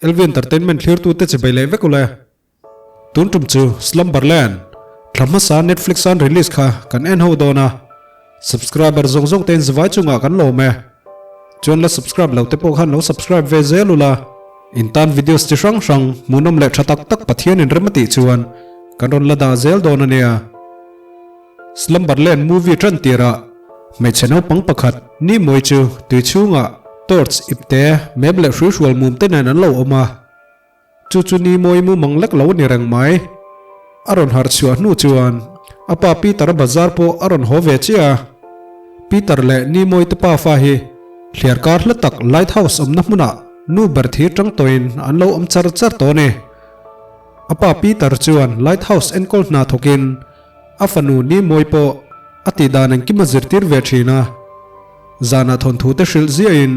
LV Entertainment thlirtute chibai leh vek ule. Tun tum chu Slumberland thla hmasa Netflix an release kha kan en ho dawn a. Subscriber zawng zawng te in zavai chungah kan lawm e. Chuan la subscribe lo te pawh khan lo subscribe ve zel ula. In tan videos chi hrang hrang hmuhnawm leh tha tak tak Pathian in rem a tih chuan kan rawn la dah zel dawn a nia. Slumberland movie tan tirah hmeichhe naupang pakhat ni mawi chu tui chhungah torch ipte map leh hrui hrual mum te nen an lo awm a. Chu chu ni mawi mumang lek lo a ni reng mai. A rawn harh chhuah hnu chuan a pa Peter-a bazar pawh a rawn haw ve chiah a. Peter leh ni mawi te pafa hi thliar kar hla tak lighthouse awmna hmunah nu ber thir tang tawhin an lo awm char char tawh a ni. A pa Peter chuan lighthouse enkawl hna thawkin A fanu ni mawi pawh a tih dan engkim a zirtir ve thin a, zanah thawnthu te hrilh ziahin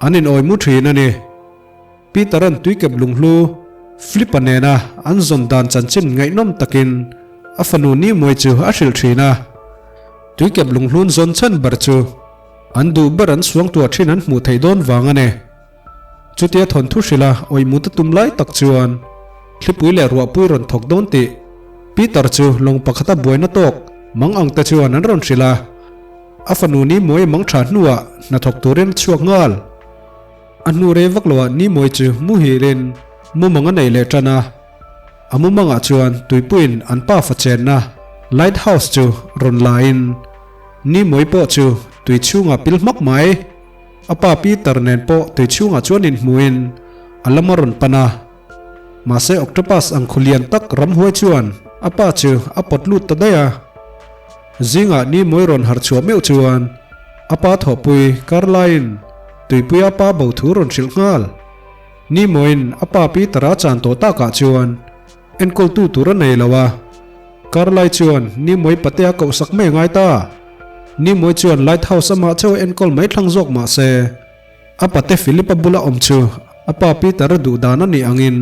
an inawi mu thin a ni. Peter-a'n tuikep lunghlu Flip-a nena an zawn dan chanchin ngaihnawm takin a fanu ni mawi chu a hrilh thin a. Tuikep lunghlun zawn chhan ber chu an duh ber an suangtuah thin an hmuh theih dawn vang a ni. Chutia thawnthu hrilha awihmut a tum lai tak chuan thlipui leh ruahpui rawn thawk dawn tih Peter chu lawng pakhata buaina tawk mang ang te chuan an rawn hrilh a. A fanu ni mawi mang tha hnuah hnathawk turin a chhuak nghal. A hnu rei vak loah ni mawi chu muhilin mumang a nei leh tan a. A mumangah chuan tuipuiin an pa fa chenna lighthouse chu rawn lain ni mawi pawh chu tui chhungah pil hmak mai. A pa Peter nen pawh tui chhungah chuan inhmuhin a lam a rawn pan a. Mahse octopus ang khu lian tak ramhuai chuan a pa chu a pawt lut ta daih a. Zingah ni mawi rawn harh chhuah meuh chuan a pa thawhpui Carla-in tuipuia pa bo thu rawn hrilh nghal. Ni mawiin a pa Peter-a chan tawh takah chuan enkawltu tur a nei lo a. Carla-i chuan ni mawi patea kohsak mai a ngai ta. Ni mawi chuan Lighthouse amah chauh a enkawl mai thlang zawk mah se, a pate Philip-a bula awm chu a pa Peter-a duh dan a nih angin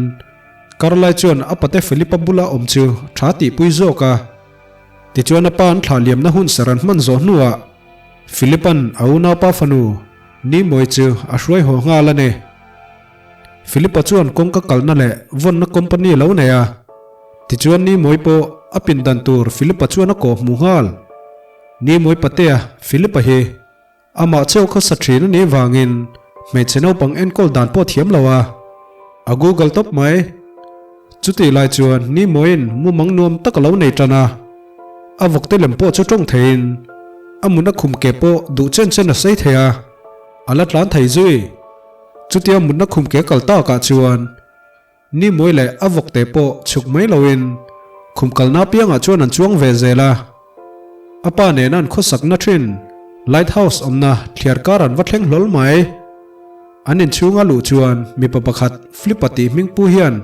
Carlyle chuan a pate Philip-a bula awm chu tha tihpui zawk a. Tichuan a pa an thlah liamna hun ser an hman zawh hnuah Philip-a'n a unaupa fanu Ni mawi chu a hruai haw nghal a ni. Philip-a chuan kawngka kalna leh vawnna company a lo nei a, tichuan ni mawi pawh a pindan tur Philip-a chuan a kawh hmuh nghal. Ni mawi patea Philip-a hi amah cheu kha sa thin a nih vangin hmeichhe naupang enkawl dan pawh thiam lo a, a google tawp mai. Chutih lai chuan ni mawiin mumang nuam tak a lo nei tan a, a vawkte lem pawh chu tawng theiin a mun a khum ke pawh duh chen chen a sei thei a, a la tlan thei zui. Chutia mutna khum ke kal takah chuan ni mawi leh a vawkte pawh chhuk mai loin khum kalna piangah chuan an chuang ve zel a. A pa nena an khawsakna thin lighthouse awmna thliar kar an va thleng hlawl mai. An inchhunga luh chuan mipa pakhat Flip-a tih hming pu hian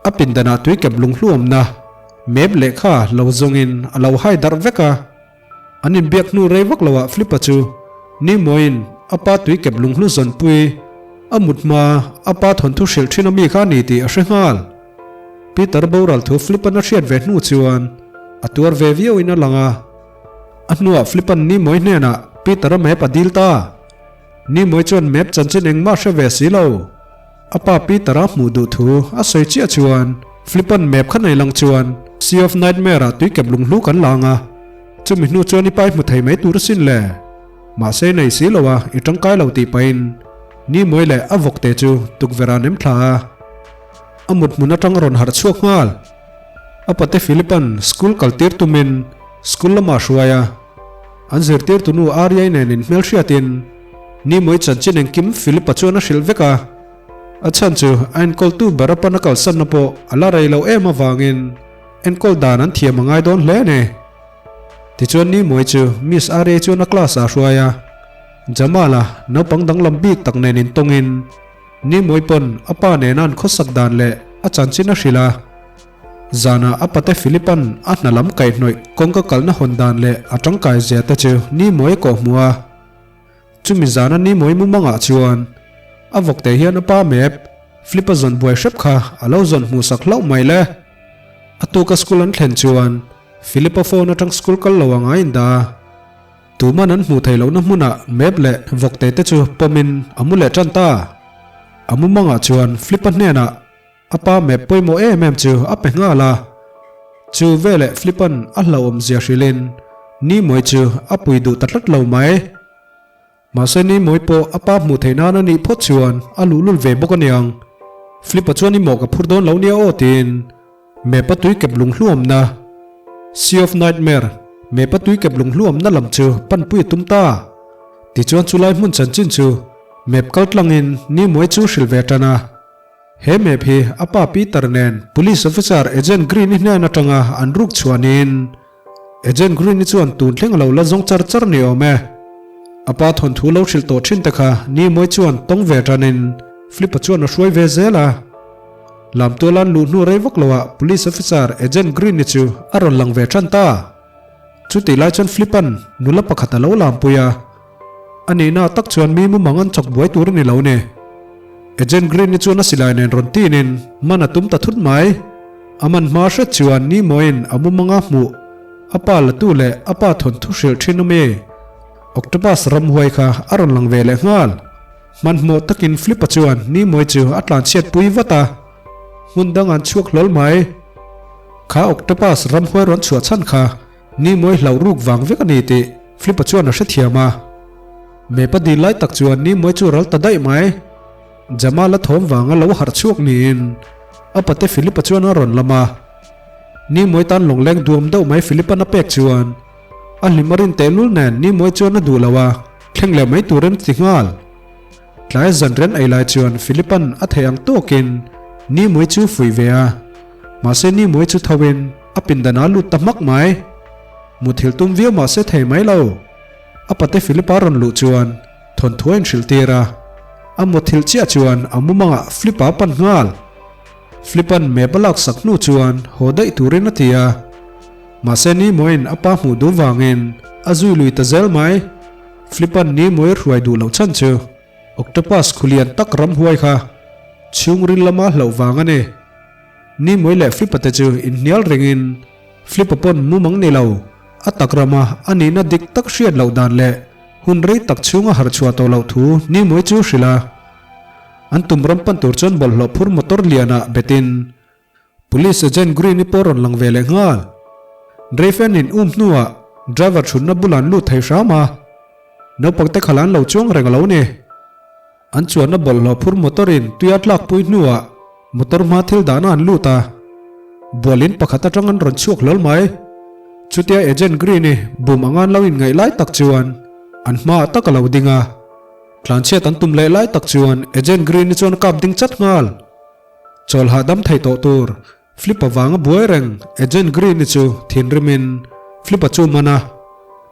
a pindanah tuikep lunghlu awmna map lehkha lo zawngin a lo hai darh vek a. An inbiak hnu rei vak loah Flippa chu ni mawiin a pa tui kep lunghlu zawnpui a mut hma a pa thawnthu hrilh thin ami kha a ni tih a hre nghal. Peter boral thu Flippa'n a hriat ve hnu chuan a tuar ve viau in a lang a. A hnuah Flippa'n ni mawi hnenah Peter-a map a dil ta. Ni mawi chuan map chanchin engmah hre ve si lo. A pa Peter-a hmuh duh thu a sawi chiah chuan Flippa'n map kha nei lang chuan Sea of Nightmare-ah tui kep lunghlu kan lang a, chumi hnu chuan i pa i hmu thei mai tur asin le. Mahse nei si lo a, i tangkai lo tih pahin ni mawi leh a vawk te chu tukverh ah nem thla a, a mut hmun atang a rawn harh chhuak nghal. A pate Philip-a'n school kal tir tumin school lamah a hruai a, an zirtirtunu Aria-i nen inhmelhriatin Ni mawi chanchin engkim Philip-a chuan a hrilh vek a, a chhan chu a enkawltu ber a pan a kalsanna pawh a la rei lo em avangin enkawl dan an thiam a ngai dawn hle a ni. Tichuan ni mawi chu Miss Aria chuan a class ah a hruai a, Jamal-a naupang danglam bik tak nen intawngin ni mawi pawn a pa nena an khawsak dan leh a chanchin a hrilh a. Zanah a pate Philip-a'n a hna lam kaihhnawih kawngka kalna hawn dan leh a tangkai zia te chu ni mawi a kawhhmuh a. Chumi zana ni mawi mumangah chuan a vawkte hian a pa map Flip a zawn buai hrep kha a lo zawn hmuh sak hlauh mai le. A tuka school an thlen chuan Philip a phone atang school kal lo anga a indah a. Tuman an hmuh theih lohna hmunah map leh vawkte te chu pawmin a mu leh tan ta. A mumangah chuan Flip-a hnenah a pa map pawimawh em em chu a pe nghal a. Chu veleh Flip-a'n a hlauhawmzia hrilhin Nimoy chu a pui duh ta tlat lo mai. Mahse Nimoy pawh a pa hmuh theih nan a nih phawt chuan a luhlul ve bawk a niang. Flip-a chuan i mawh ka phur dawn lo nia aw tiin Map-a tui kep lung hluamna, Sea of Nightmare, Map-a tui kep lung hluamna lam chu panpui a tum ta. Tichuan chulai hmun chanchin chu Map kal tlangin Nimoy chu hrilh ve tan a. He map hi a pa Peter nen Police Officer Agent Green-i hnen atanga an ruk chhuah niin Agent Green-i chuan tun thleng a lo la zawng char char ni awm e. A pa thawnthu lo hrilh tawh thin te kha Nimoy chuan tawng ve tanin Flip-a chuan a hruai ve zel a. Lamtualan luh hnu rei vak loah Police Officer Agent Green-i chu a rawn lang ve tan ta. Chutih lai chuan Flip-a'n nula pakhat a lo lampui a. A nihna tak chuan mi mumang an chawk buai tur a ni lo ni. Agent Green-i chuan a silai nen rawn tinin man a tum ta thut mai. A man hma hret chuan Nimoin a mumanga hmuh a pa latu leh a pa thawnthu hrilh thin a mi. Octopus ramhuai kha a rawn lang ve leh nghal. Hmanhmawh takin Flip-a chuan Nimoi chu a tlanchhiat pui vat a, hmun dang an chhuak hlawl mai. Kha Octopus ramhuai rawn chhuah chhan kha Nimoi hlauh ruk vang vek a ni tih Flip-a chuan a hrethiam a. Mepa dil lai tak chuan Nimoi chu ral ta daih mai. Jamal-a thawm vanga lo harh chhuak niin a pate Philip-a chuan a rawn lam a. Nimoi tan lawngleng duam deuh mai Philip-a'n a pek chuan a hlim a rin tehlul nen Nimoi chuan a duh lo a, thleng leh mai tur em ti nghal. Tlai zan ren ei lai chuan Philip-a'n a theih ang tawkin Nimoi chu fuih ve a. Mahse Nimoi chu tho in a pindan a lut ta hmak mai. Muthilh tum viau mahse thei mai lo. A pate Philip-a rawn luh chuan thawnthu a inhrilh tir a. A muthilh chiah chuan a mumangah Philip-a pan nghal. Philip-a'n map a laksak hnu chuan haw daih turin a ti a. Mahse Nimoi'n a pa hmuh duh vangin a zui lui ta zel mai. Philip-a'n Nimoi hruai duh loh chhan chu Octopus khulian tak ramhuai kha chhungril lama hlauh vang a ni. Nimoi leh Philip-a te chu inhnial rengin Philip-a pawn mumang ni lo, a tak rama a nihna dik tak hriat loh dan leh hun rei tak chhunga harh chhuah tawh loh thu Nimoi chu hrilh a. An tum ram pan tur chuan bawlhhlawh phur motor lianah betin Police Agent Green-i pawh rawn lang ve leh nghal. Drayfen in um hnuah driver thutna bulah an lut thei hram a, naupang te khala an lo chuang reng a lo ni. An chuanna bawlhhlawh phur motor in tui a tlak pui hnuah motor hma thil dahna an lut a, bualin pakhat atang an rawn chhuak hlawl mai. Chutia Agent Green-i bum anga an lo inngaih lai tak chuan an hmaah tak a lo ding a, tlanchhiat an tum leh lai tak chuan Agent Green-i chuan a kap ding chat nghal. Chawl hahdam thei tawh tur Flip-a vanga buai reng Agent Green-i chu thinrimin Flip-a chu man a,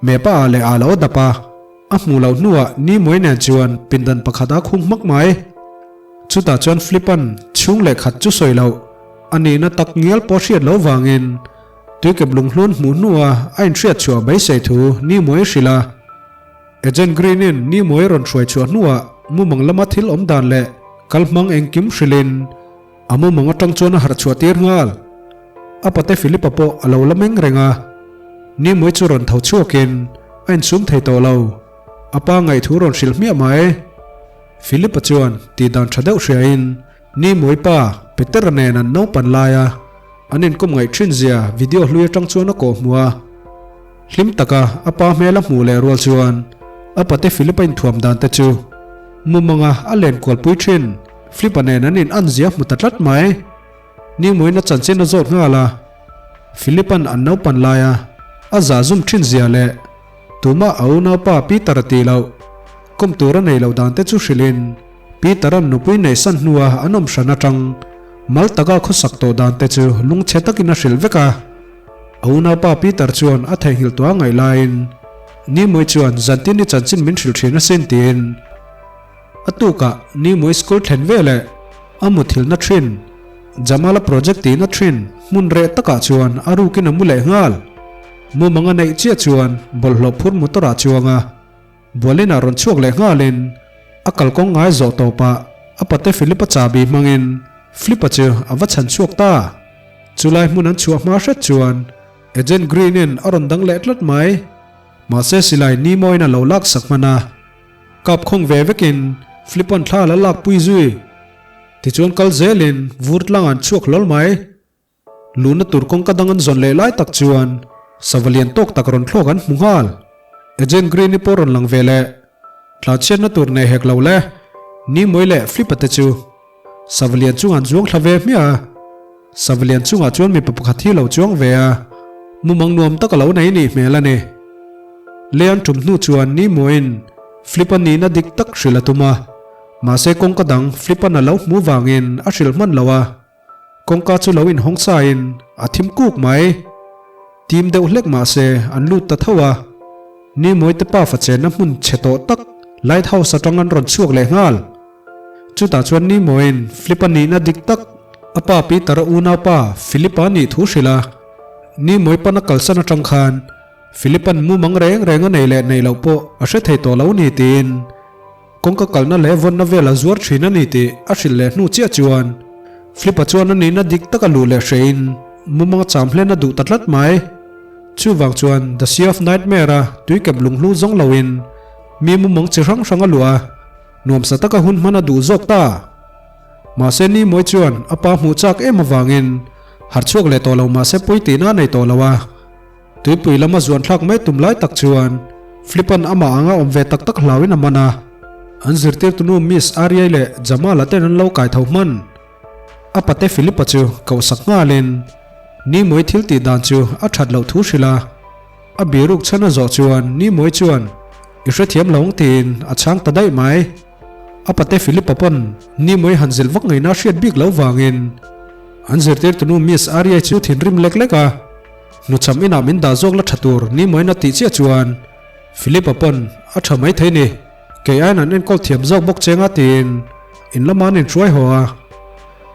Mepa ah leh ah lo dap a, a hmuh loh hnuah Nimue nen chuan pindan pakhat a khung hmak mai. Chutah chuan Flip-a'n chhung leh khat chu sawi loh a nihna tak ngial pawh hriat loh vangin tuikep lunghlun hmuh hnua a inhriat chhuah beisei thu Nimue hrilh a. Agent Green-in Nimue rawn hruai chhuah hnuah mumang lama thil awm dan leh kal hmang engkim hrilhin a mumang atang chuan a harh chhuah tir nghal. A pate Philip-a pawh a lo la meng reng a, Nimue chu rawn tho chhuakin a insum thei tawh lo. A pa ngaihthu rawn hrilh hmiah mai. Philip-a chuan tih dan tha deuh hriain Nimue pa Peter-a nen an naupan laia an inkawm ngaih thin zia video hlui atang chuan a kawhhmuh a. Hlim taka a pa hmel a hmuh leh rual chuan a pate Philip-a inthuam dan te chu mumanga a len kualpui thin. Philip-a nen an in an zia hmu ta tlat mai. Nimuin a chanchin a zawt nghal a, Philip-a'n an naupan laia a zah zum thin zia leh tumah a unaupa Peter-a tih loh kawm tur a nei loh dan te chu hrilhin Peter-a'n nupui neihsan hnua an awm hran atang mal taka khawsak tawh dan te chu lungchhe takin a hrilh vek a. A unaupa Peter chuan a theihnghilh tuah ngaih laiin Nimui chuan zantin i chanchin min hrilh thin asin tiin a tukah Nimui school thlen veleh a muthilhna thin Jamala project tihna thin hmun reh takah chuan a rukin a mu leh nghal. Mumang a neih chiah chuan bawlhhlawh phur motor ah chuang a Bualinah rawn chhuak leh nghalin a kalkawng ngai zawh tawpah a pate Philip-a chahbi hmangin Philip-a chu a va chhan chhuak ta. Chulai hmun an chhuah hma hret chuan Agent Green-in a rawn dang leh tlat mai. Mahse silai Nemo-in a lo laksak hman a, kap khawng ve vekin Philip-a'n thla a la lakpui zui. Tichuan kal zelin vur tlang an chhuak hlawl mai. Luhna tur kawngka dang an zawn leh lai tak chuan sava lian tawk tak rawn thlawk an hmu nghal. Agent Green-i pawh rawn lang ve leh. Tlanchhiatna tur nei hek lo le. Nimui leh Flip-a te chu sava lian chungah an zuang thla ve hmiah a. Sava lian chungah chuan mipa pakhat hi lo chuang ve a, mumang nuam tak a lo nei nih hmel a ni. Lei an tum hnu chuan Nimuiin Flip-a nihna dik tak hrilh a tum a, mahse kawngka dang Flip-a'n a lo hmuh vangin a hrilh hman lo a. Kawngka chu lo inhawng sain a thim kuk mai. Tim deuh hlek mahse an lut ta tho a. Nimawite te pafa chenna hmun chhe tawh tak Light House atang an rawn chhuak leh nghal. Chutah chuan Nimawiin Flip-a nihna dik tak a pa Peter-a unaupa Philip-a nih thu hrilh a. Nimawi pan a kalsan atang khan Philip-a'n mumang reng reng a nei leh neih loh pawh a hre thei tawh lo ni tiin Kawngka kalna leh vawnna vel a zuar thin a ni tih a hrilh leh hnu chiah chuan Flip-a chuan a nihna dik taka luh leh hrehin mumang cham hlen a duh ta tlat mai. Chuvang chuan The Sea of Nightmare-a tuikep lunghlu zawng loin mi mumang chi hrang hrang a luh a, nuamsa taka hun hman a duh zawk ta. Mahse Nimoy chuan a pa hmuh chak em avangin harh chhuak leh tawh lo mahse pawi tihna a nei tawh lo a. Tuipui lama zuan thlak mai tum lai tak chuan Flip-a'n amah anga awm ve tak tak hlauin a man a. An zirtirtunu Miss Ariai leh Jamal-a ten an lo kai tho hman. A pate Philip-a chu kohsak nghalin Nimui thil tih dan chu a that loh thu hrilh a. A biruk chhan a zawh chuan Nimui chuan I hrethiam lo ang tiin a chhang ta daih mai. A pate Philip-a pawn Nimui han zilh vak ngaihna a hriat bik loh vangin an zirtirtunu Miss Ariai chu thinrim lek lek a. Hnuchham inah min dah zawk la tha tur ni mawiin a tih chiah chuan Philip-a pawn a tha mai thei ni, kei aiin an enkawl thiam zawk bawk cheng a tiin in lama an inhruai haw a.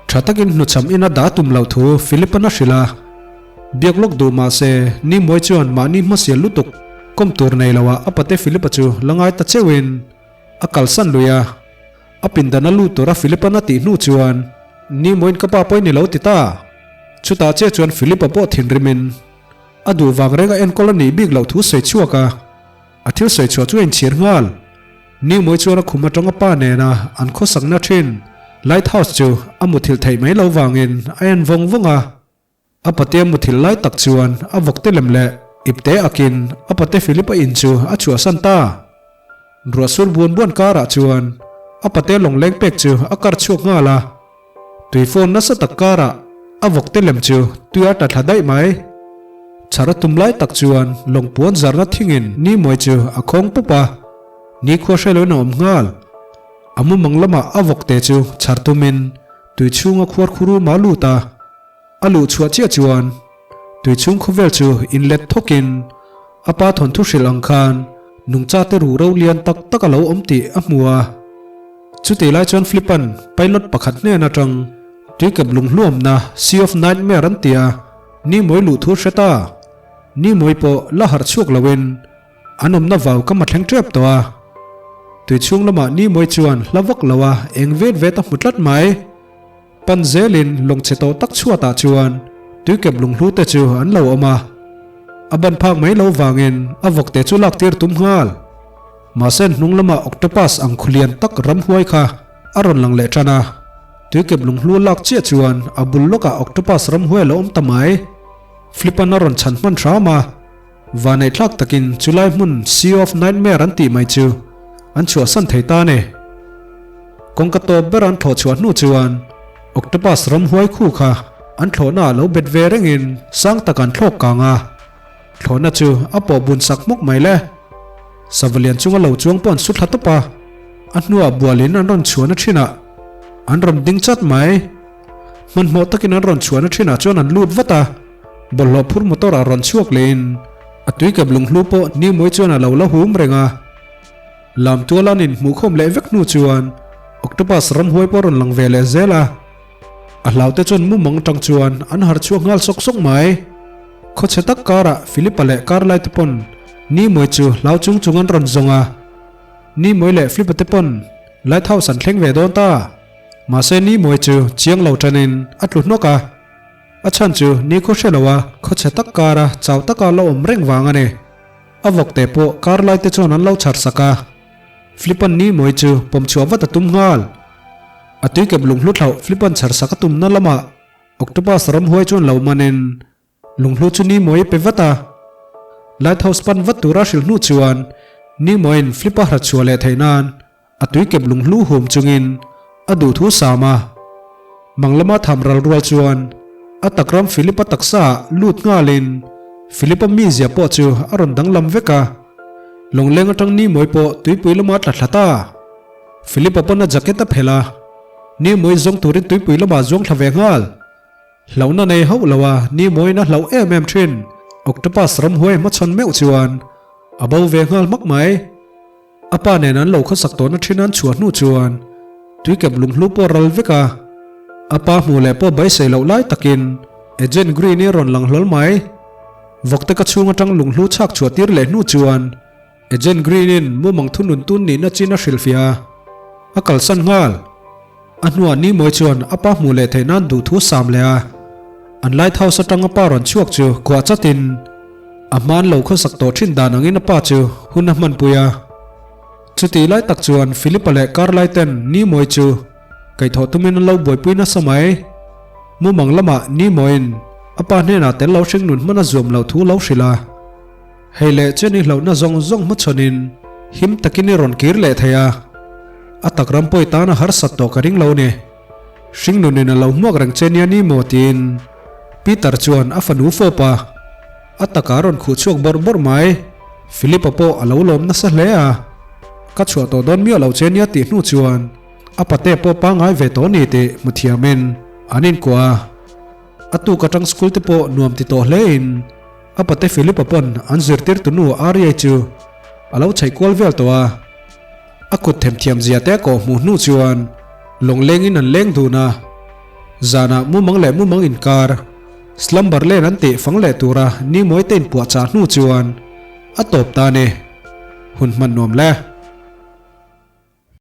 Tha takin hnuchham ina dah tum loh thu Philip-a'n a hrilh a, biak lawk duh mah se ni mawi chuan mahni hmasial lutuk kawm tur nei loah a pate Philip-a chu la ngai ta cheuhin a kalsan lui a. A pindan a lut tura Philip-a'n a tih hnu chuan ni mawiin ka pa pawhin i lo ti ta. Chutah chiah chuan Philip-a pawh thinrimin a duh vang reng a enkawl a nih bik loh thu sawi chhuak a, a thil sawi chhuah chu a inchhir nghal. Ningmawi chuan a khum atanga pa nena an khawsakna thin Lighthouse chu a muthilh theih mai lo vangin a en vawng vawng a. A patea muthilh lai tak chuan a vawkte lem leh ipte akin a pate Philip-a in chu a chhuahsan ta. Ruah sur buan buan karah chuan a pate lawngleng pek chu a kar chhuak nghal a. Tui phone nasa tak karah a vawkte lem chu tui a tla thla daih mai. Chhar a tum lai tak chuan lawng puan zarna thingin ni mawi chu a khawng pup a, ni khua hre loin a awm nghal. A mumang lamah a vawkte chu chhar tumin tui chhunga khuar khu rum a lut a, a luh chhuah chiah chuan tui chhung khawvel chu inlet thawkin a pa thawnthu hrilh ang khan nungcha te ruhro lian tak tak a lo awm tih a hmu a. Chutih lai chuan Flip-a'n pilot pakhat hnen atang tuikep lunghluamna Sea of Nightmare an ti a, Nimoy luh thu hre ta. Nimoy pawh la harh chhuak loin an awmna vau kam a thleng tep tawh a. Tui chhung lamah Nimoy chuan hla vak lo a eng vet vet a hmu tlat mai. Pan zelin lawng chhe tawh tak chhuatah chuan tuikep lunghlu te chu an lo awm a. A ban phak mai lo vangin a vawkte chu lak tir tum nghal. Mahse hnung lama octopus ang khu lian tak ramhuai kha a rawn lang leh tan a. Tuikep lunghlu lak chiah chuan a bul lawkah octopus ramhuai a lo awm ta mai. Flip-a'n a rawn chhan hman hram a. Vaneihthlak takin chulai hmun Sea of Nightmare an tih mai chu an chhuahsan thei ta a ni. Kawngka tawp ber an thlawh chhuah hnu chuan octopus ramhuai khu kha an thlawhna ah lo bet ve rengin sang tak an thlawk kang a. Thlawhna chu a pawh bun sak hmawk mai le. Sava lian chunga lo chuang pawh an su thla tawp a, a hnuah bualin an rawn chhuahna thinah an rawn ding chat mai. Hmanhmawh takin an rawn chhuahna thinah chuan an lut vat a, bawlhhlawh phur motor ah rawn chhuak lehin a tuikep lunghlu pawh Nimawi chuan a lo la hum reng a. Lam tuala an inhmuhkhawm leh vek hnu chuan Octopus ramhuai pawh a rawn lang ve leh zel a. A hlaute chuan mumang atang chuan an harh chhuak nghal sawk sawk mai. Khawchhe tak karah Philip-a leh Carlai te pawn Nimoy chu hlau chung chung an rawn zawng a. Nimoy leh Philip-a te pawn Lighthouse an thleng ve dawn ta. Mahse Nimoy chu chiang lo tanin a tlu hnawk a. A chhan chu ni khaw hre lo a khawchhe tak kara chau taka la awm reng vang a ni. A vawkte pawh Carlai te chuan an lo chhar sak a. Philip-a'n Nimoy chu pawm chhuah vat a tum nghal. A tuikep lunghlu thlauh Flipan chhar sak a tumna lamah Octopus ramhuai chuan lo manin lunghlu chu Nemo-i pe vat a. Lighthouse pan vat tura hrilh hnu chuan Nemo-in Flip-a hrat chhuah leh theih nan a tuikep lunghlu hum chungin a duhthu sam a. Mang lama tham ral rual chuan a takram Philip-a taksa ah lut nghalin Philip-a mizia pawh chu a rawn danglam vek a. Lawngleng atang Nemo-i pawh tuipui lama tla thla ta. Philip-a pawn a jacket a phelh a, Nemo-i zawng turin tuipui lamah a zuang thla ve nghal. Hlauhna nei hauh lo a, Nemo-in a hlauh em em thin. Octopus ramhuai hmachhawn meuh chuan a bo ve nghal hmak mai. A pa nen an lo khawsak tawhna thin an chhuah hnu chuan tuikep lunghlu pawh ral vek a, a pa hmuh leh pawh beisei loh lai takin Agent Green-i a rawn lang hlawl mai. Vawkte ka chhung atang lunghlu chhak chhuah tir leh hnu chuan Agent Green-in mumang thunun tun nihna chin a hrilhfiah a, a kalsan nghal. A hnuah Nimoy chuan a pa hmuh leh theih nan duhthu sam leh a, an lighthouse atang a pa rawn chhuak chu kuah chatin a hman lo khawsak tawh thin dan angin a pa chu hun a hmanpui a. Chutih lai tak chuan Philip-a leh Carlai ten Nimoy chu kaihthawh tumin an lo buaipui nasa mai. Mumang lamah Nimoy-in a pa hnenah tel lo hring nun hman a zuam loh thu lo hrilh a. Hei leh chen i hlauhna zawng zawng hmachhawnin him takin i rawn kir leh thei a, a tak ram pawi tana harsat tawh ka ring lo ni. Hringnunin a lo hmuak reng che nia ni maw tiin Peter chuan a fanu fawp a, a takah a rawn khuh chhuak bawrh bawrh mai. Philip-a pawh a lo lawm nasa hle a, Ka chhuah tawh dawn miah lo che nia tih hnu chuan a pate pawh pangngai ve tawh ni tih hmu thiamin an inkuah a. A tuk atang school te pawh nuam ti tawh hle in a pate Philip-a pawn an zirtir tunu Aria chu a lo chhaih kual vel tawh a. A kut themthiam zia te a kawh hmuh hnu chuan lawng leng in an leng dun a. Zanah mumang leh mumang inkar slumber len an tih fang leh tura ni mawi te inpuahchah hnu chuan a tawp ta a ni. Hun hman nuam le.